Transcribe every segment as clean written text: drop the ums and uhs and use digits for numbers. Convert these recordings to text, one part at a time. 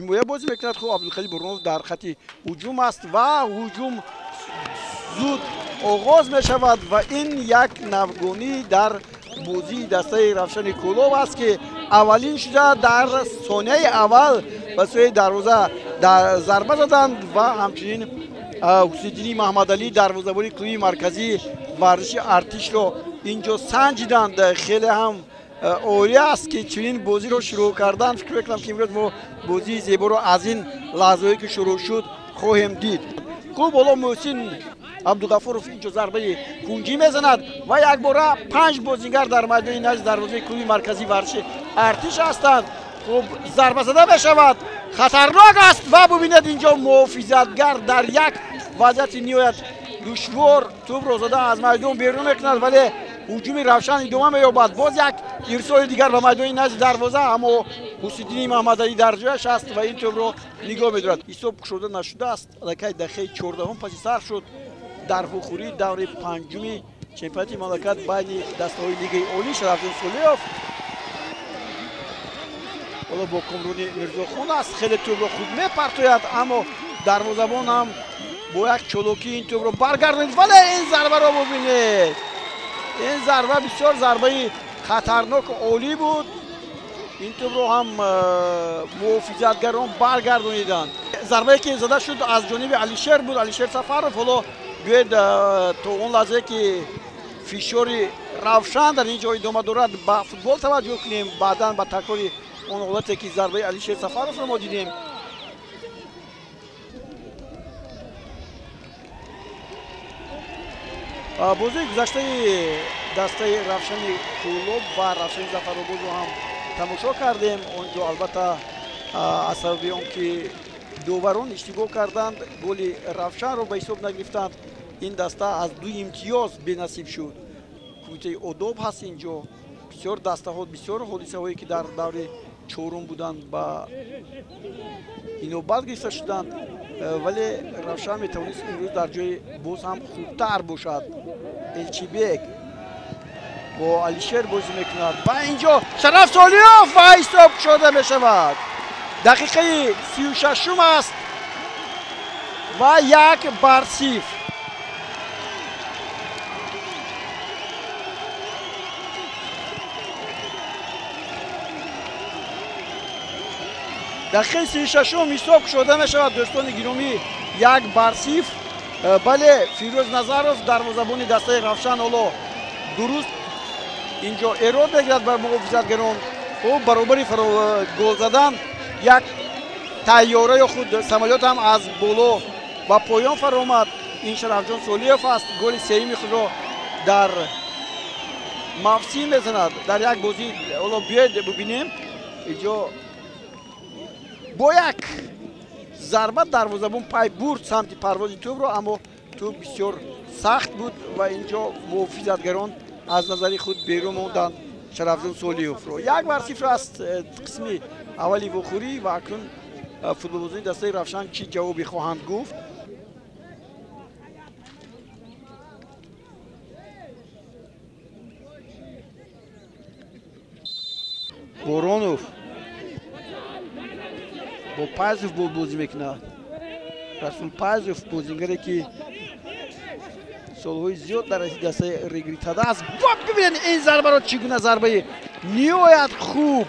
ҳимоя бозӣ мекунад. Хуб, Абдулхалил Бурунов дар хати ҳуҷум аст ва ҳуҷум зуд оғоз мешавад ва ин як навгонӣ дар бозии дастаи Равшани Кӯлоб аст, ки аввалин шуда дар сонияи аввал ба сӯи дарвоза зарба заданд ва ҳамчунин Ҳусиддини Маҳмадалӣ, дарвозабони клуби марказии варзиши Артишро инҷо санҷиданд. Хеле ҳам олӣ аст, ки чунин бозиро шурӯъ кардан. Фикр мекунам, ки имрӯз мо бозии зеборо аз ин лаҳзаҳое ки шурӯъ шуд хоҳем дид. Хуб, ҳоло Муҳсин Абдуғафуров инҷо зарбаи кунҷӣ мезанад ва якбора 5 бозингар дар майдони назди дарвозаи клуби марказии варзиши Артиш ҳастанд. Хуб, зарба зада мешавад, хатарнок аст ва бубинед, инҷо муҳофизатгар дар як вазъияти ниҳоят душвор тӯбро зада аз майдон берун мекунад, вале ҳуҷуми Равшан идома меёбад. Боз як ирсоли дигар ба майдони назди дарвоза, аммо Ҳусиддини Маҳмадалӣ дар ҷояш аст ва ин тӯбро нигоҳ медорад. Ҳисоб кушода нашудааст. Аллакай дақиқаи 14 паси сар шуд дар вухӯрии даври панҷуми чемпионати мамлакат байни дастаҳои лигаи олӣ. Шарафҷон Солиев ҳоло бо Комрони Мирзохон аст, хеле тӯбро хуб мепартояд, аммо дарвозабон ҳам бо як чолокӣ ин тӯбро баргардонид. Вале ин зарбаро бубинед, ин зарба бисёр зарбаи хатарноку олӣ буд. Ин тӯбро ҳам муҳофизатгарон баргардониданд. Зарбае ки зада шуд аз ҷониби Алишер буд, Алишер Сафаров. Ҳоло биёед то он лаҳзае ки фишори Равшан дар ин ҷо идома дорад ба футбол таваҷҷӯҳ кунем, баъдан ба такрори он ҳолате ки зарбаи Алишер Сафаровро мо дидем. Бозии гузаштаи дастаи Равшани Кӯлоб ва Равшани Зафарободро ҳам тамошо кардем. Он ҷо албатта аз сабаби он ки доварон иштибоҳ карданд, голи Равшанро ба ҳисоб нагирифтанд, ин даста аз 2 имтиёз бенасиб шуд. Кумитаи одоб ҳаст инҷо. Бисёр дастаҳо, бисёр ҳодисаҳое ки дар даври чорум буданд ба инобат гирифта шуданд, вале Равшан метавонист имрӯз дар ҷои боз ҳам хубтар бошад. Элчибек бо Алишер бозӣ мекунад ва инҷо Шараф Солиев ва ҳисоб кушода мешавад. Дақиқаи 36 аст ва 1-0. Дақиқаи 36 ҳисоб кушода мешавад, дӯстони гиромӣ, 1-0. Бале, Фирӯз Назаров, дарвозабони дастаи Равшан, ҳоло дуруст инҷо эрод мегирад бар муҳофизатгарон. Ӯ баробари гол задан як тайёра ё худ самолёт ҳам аз боло ба поён фаромад. Ин Шарафҷон Солиев аст, голи сеюми худро дар мавсим мезанад дар як бозӣ. Ҳоло биёед бубинем, инҷо бо як зарба дарвозабон пай бурд самти парвози тӯбро, аммо тӯб бисёр сахт буд ва инҷо муҳофизатгарон аз назари худ берун монданд Шарафҷон Солиевро. 1-0 аст қисми аввали вохӯрӣ ва акнун футболбозони дастаи Равшан чӣ ҷавобе хоҳанд гуфт? Боронов бо Пайзов бозӣ мекунад. Расул Пайзов, бозингаре ки солҳои зиёд дар дастаи Регритада аст. Бибинед ин зарбаро, чӣ гуна зарбаи ниҳоят хуб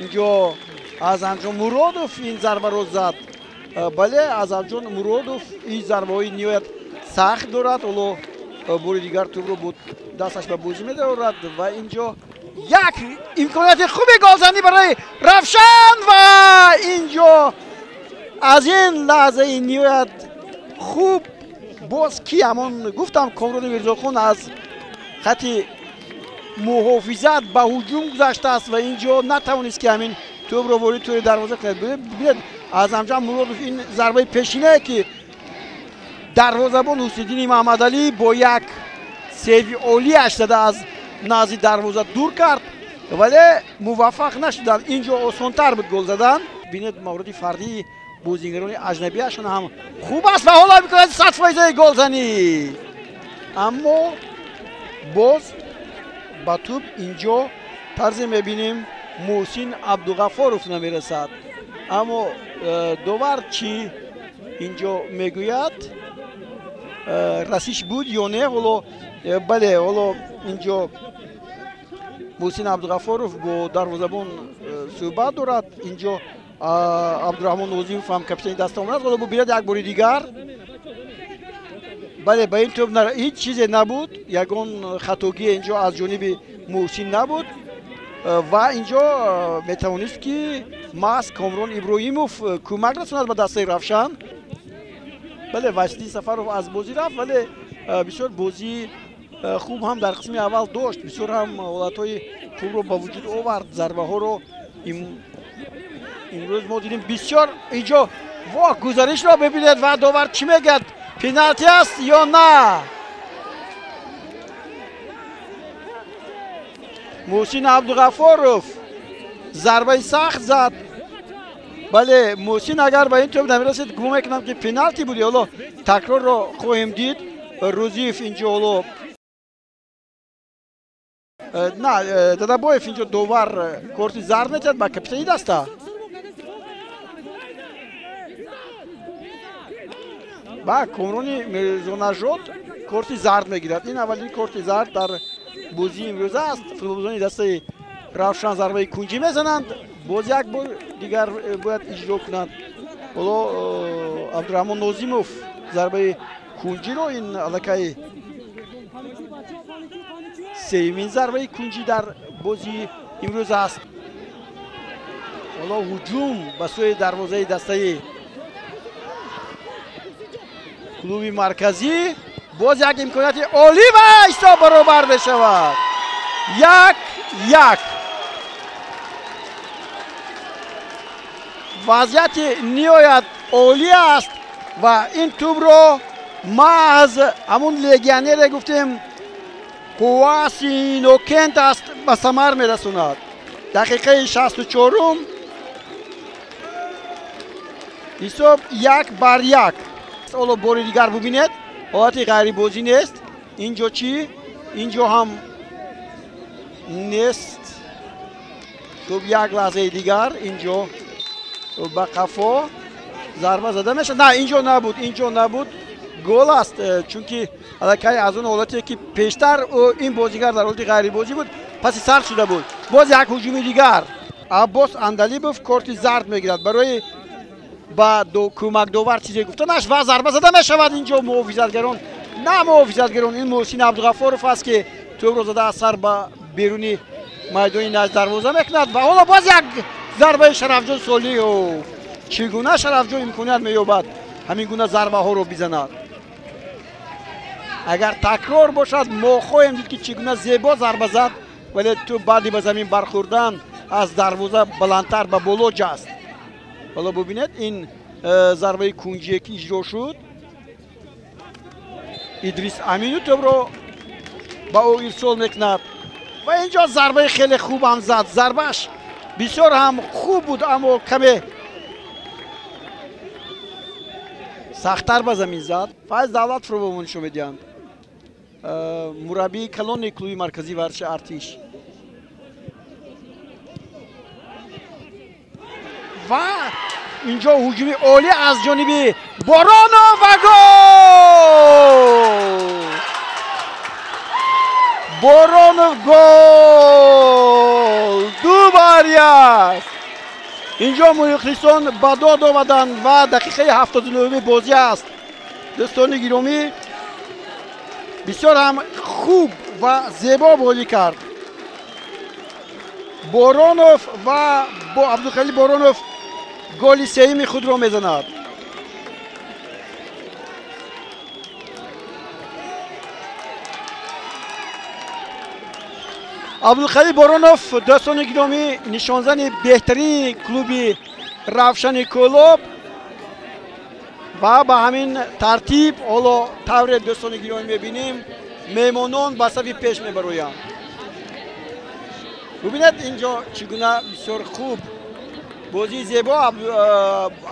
инҷо Азамҷон Муродов ин зарбаро зад. Бале, Азамҷон Муродов ин зарбаҳои ниҳоят сахт дорад. Ҳоло бори дигар тӯбро бо дасташ ба бозӣ медорад ва инҷо як имконияти хуби голзанӣ барои Равшан ва инҷо аз ин лаҳзаи ниҳоят хуб боз ки ҳамон гуфтам Комрони Мирзохон аз хати муҳофизат ба ҳуҷум гузаштааст ва инҷо натавонист ки ҳамин тӯбро ворид тӯри дарвоза кунад. Бибинед, Азамҷон Муродов ин зарбаи пешинае ки дарвозабон Ҳусиддини Маҳмадалӣ бо як сейви олиаш зада аз назди дарвоза дур кард, вале муваффақ нашуданд. Инҷо осонтар буд гол задан. Бинед, мавриди фардии бозингарони аҷнабиашон ҳам хуб аст ва ҳоло мекунад 100% голзанӣ, аммо боз ба тӯб инҷо тарзе мебинем Муҳсин Абдуғаффоров намерасад. Аммо довар чӣ инҷо мегӯяд? Расиш буд ё не? Ҳоло бале, ҳоло инҷо Муҳсин Абдуғаффоров бо дарвозабон суҳбат дорад. Инҷо Абдураҳмон Нозимов ҳам капитани даста омадааст. Ҳоло бубинед як бори дигар. Бале, ба ин тӯб ҳеҷ чизе набуд, ягон хатогӣ инҷо аз ҷониби Муҳсин набуд ва инҷо метавонист ки маҳз Комрон Иброҳимов кӯмак расонад ба дастаи Равшан. Бале, Василий Сафаров аз бозӣ рафт, вале бисёр бозии хуб ҳам дар қисми аввал дошт, бисёр ҳам ҳолатҳои хубро ба вуҷуд овард, зарбаҳоро имрӯз мо дидем бисёр. Инҷо во гузаришро бибинед ва довар чӣ мегӯяд? Пеналти аст ё на? Муҳсин Абдуғаффоров зарбаи сахт зад. Бале, Муҳсин агар ба ин тӯб намерасид, гумон мекунам ки пеналти буд. Ҳоло такрорро хоҳем дид. Рӯзиев инҷо ҳоло на, Дадабоев инҷо довар корти зард метиҳад ба капитани даста. Ба Комрони Мирзонажод корти зард мегирад. Ин аввалин корти зард дар бозии имрӯза аст. Футболбозони дастаи Равшан зарбаи кунҷӣ мезананд. Боз як бор дигар бояд иҷро кунанд. Ҳоло Абдураҳмон Нозимов зарбаи кунҷиро, ин аллакай сеюмин зарбаи кунҷӣ дар бозии имрӯз аст. Ҳоло ҳуҷум ба сӯи дарвозаи дастаи клуби марказӣ. Боз як имконияти олӣ ва ҳисоб баробар мешавад. 1-1. Вазъияти ниҳоят олӣ аст ва ин тӯбро маҳз ҳамун легионере гуфтем Куасинокент аст ба самар мерасонад. Дақиқаи 64-ум ҳисоб 1-1. Ҳоло бори дигар бубинед, ҳолати ғайрибозӣ нест. Инҷо чӣ? Инҷо ҳам нест. Хуб, як лаҳзаи дигар инҷо ба қафо зарба зада мешавад. На, инҷо набуд, инҷо набуд. Гол аст, чунки аллакай аз он ҳолате ки пештар ин бозигар дар ҳолати ғайрибозӣ буд, паси сар шуда буд. Боз як ҳуҷуми дигар. Аббос Андалибов корти зард мегирад барои ба кӯмакдовар чизе гуфтанаш ва зарба зада мешавад. Инҷо муҳофизатгарон, на муҳофизатгарон, ин Муҳсин Абдуғаффоров аст ки тӯбро зада аз сар ба беруни майдони назди дарвоза мекунад ва ҳоло боз як зарбаи Шарафҷон Солиҳов. Чӣ гуна Шарафҷон имконият меёбад ҳамин гуна зарбаҳоро бизанад? Агар такрор бошад, мо хоҳем дид ки чӣ гуна зебо зарба зад, вале тӯб баъди ба замин бархӯрдан аз дарвоза баландтар ба боло ҷаст. Ҳоло бубинед ин зарбаи кунҷие ки иҷро шуд. Идрис Амину тӯбро ба ӯ ирсол мекунад ва инҷо зарбаи хеле хуб ҳам зад. Зарбааш бисёр ҳам хуб буд, аммо каме сахттар ба замин зад. Файз Давлатовро ба мо нишон медиҳанд, мураббии калони клуби марказии варзиши Артиш. Ва инҷо ҳуҷуми олӣ аз ҷониби Боронов ва гол! Боронов гол! 2-1. Инҷо мухлисон ба дод омаданд ва дақиқаи 79-уми бозӣ аст. Дӯстони гиромӣ, бисёр ҳам хуб ва зебо бозӣ кард Боронов ва бо Абдухалил Боронов голи сеюми худро мезанад. Абдулхалил Боронов, дӯстони гиромӣ, нишонзани беҳтарини клуби Равшани Кӯлоб ва ба ҳамин тартиб ҳоло тавре дӯстони гиромӣ мебинем, меҳмонон ба сафи пеш мебароянд. Бубинед инҷо чӣ гуна бисёр хуб бозии зебо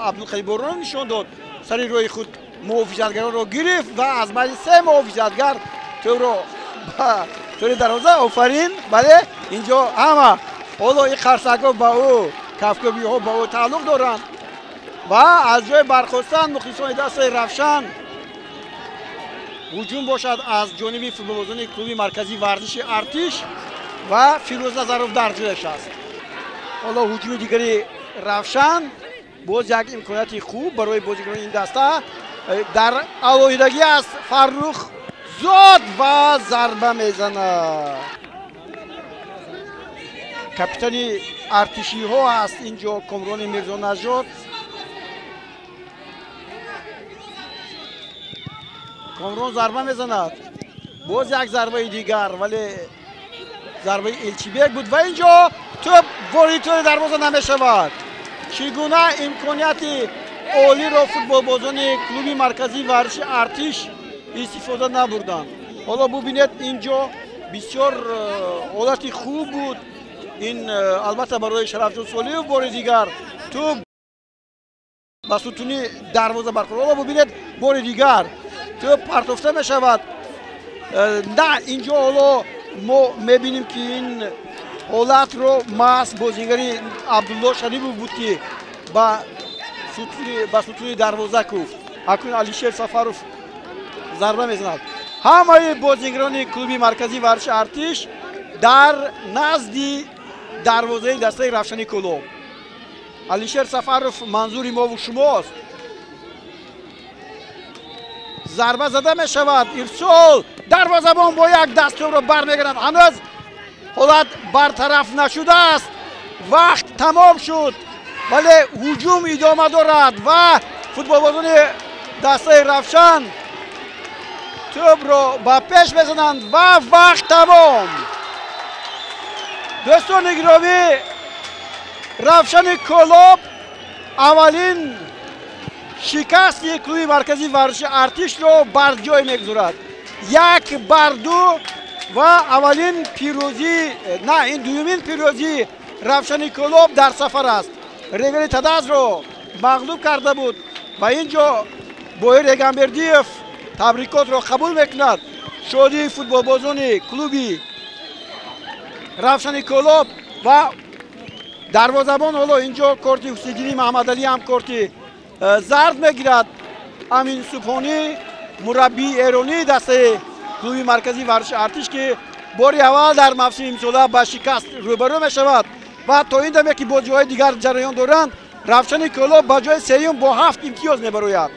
Абдулхалил Боронов нишон дод. Сари роҳи худ муҳофизатгаронро гирифт ва аз байни се муҳофизатгар тӯбро ба тӯри дарвоза. Офарин! Бале, инҷо ҳама Ҳоло ин қарсакҳо ба ӯ, кафкӯбиҳо ба ӯ тааллуқ доранд ва аз ҷои бархостан мухлисони дастаи Равшан. Ҳуҷум бошад аз ҷониби футболбозони клуби марказии варзиши Артиш ва Фирӯз Назаров дар ҷояш аст. Ҳоло ҳуҷуми дигари Равшан, боз як имконияти хуб барои бозигарони ин даста. Дар алоҳидагӣ аст Фаррух Зод ва зарба мезанад. Капитани артишиҳо аст инҷо Комрони Мирзонажод. Комрон зарба мезанад, боз як зарбаи дигар, вале зарбаи Элчибек буд ва инҷо тӯб вориди тӯри дарвоза намешавад. Чӣ гуна имконияти олиро футболбозони клуби марказии варзиши Артиш истифода набурданд. Ҳоло бубинед, инҷо бисёр ҳолати хуб буд. Ин албатта барои Шарафҷон Солиев бори дигар тӯб ба сутуни дарвоза бархӯрд. Ҳоло бубинед, бори дигар тӯб партофта мешавад. На, инҷо ҳоло мо мебинем, ки ин ҳолатро маҳз бозигари Абдулло Шарипов буд, ки ба сутуни дарвоза куфт. Акнун Алишер Сафаров зарба мезанад. Ҳамаи бозигарони клуби марказии варзиши Артиш дар назди дарвозаи дастаи Равшани Кӯлоб. Алишер Сафаров манзури мову шумост. Зарба зада мешавад, ирсол, дарвозабон бо як даст тӯбро бармегардад. Ҳанӯз ҳолат бартараф нашудааст, вақт тамом шуд, вале ҳуҷум идома дорад ва футболбозони дастаи Равшан тӯбро ба пеш мезананд ва вақт тамом. Дӯстони гиромӣ, Равшани Кӯлоб аввалин шикасти клуби марказии варзиши Артишро бар ҷой мегузорад, 1-2, ва аввалин пирӯзӣ, на, ин дуюмин пирӯзии Равшани Кӯлоб дар сафар аст. Регали Тадазро мағлуб карда буд ва ин ҷо Боир Эгамбердиев табрикотро қабул мекунад. Шодии футболбозони клуби Равшани Кӯлоб ва дарвозабон. Ҳоло инҷо корти Ҳусиддини Маҳмадалӣ ҳам корти зард мегирад. Амин Субҳонӣ, мураббии эронии дастаи клуби марказии варзиши Артиш, ки бори аввал дар мавсими имсола ба шикаст рӯбарӯ мешавад ва то ин даме, ки бозиҳои дигар ҷараён доранд, Равшани Кӯлоб ба ҷои сеюм бо 7 имтиёз мебарояд.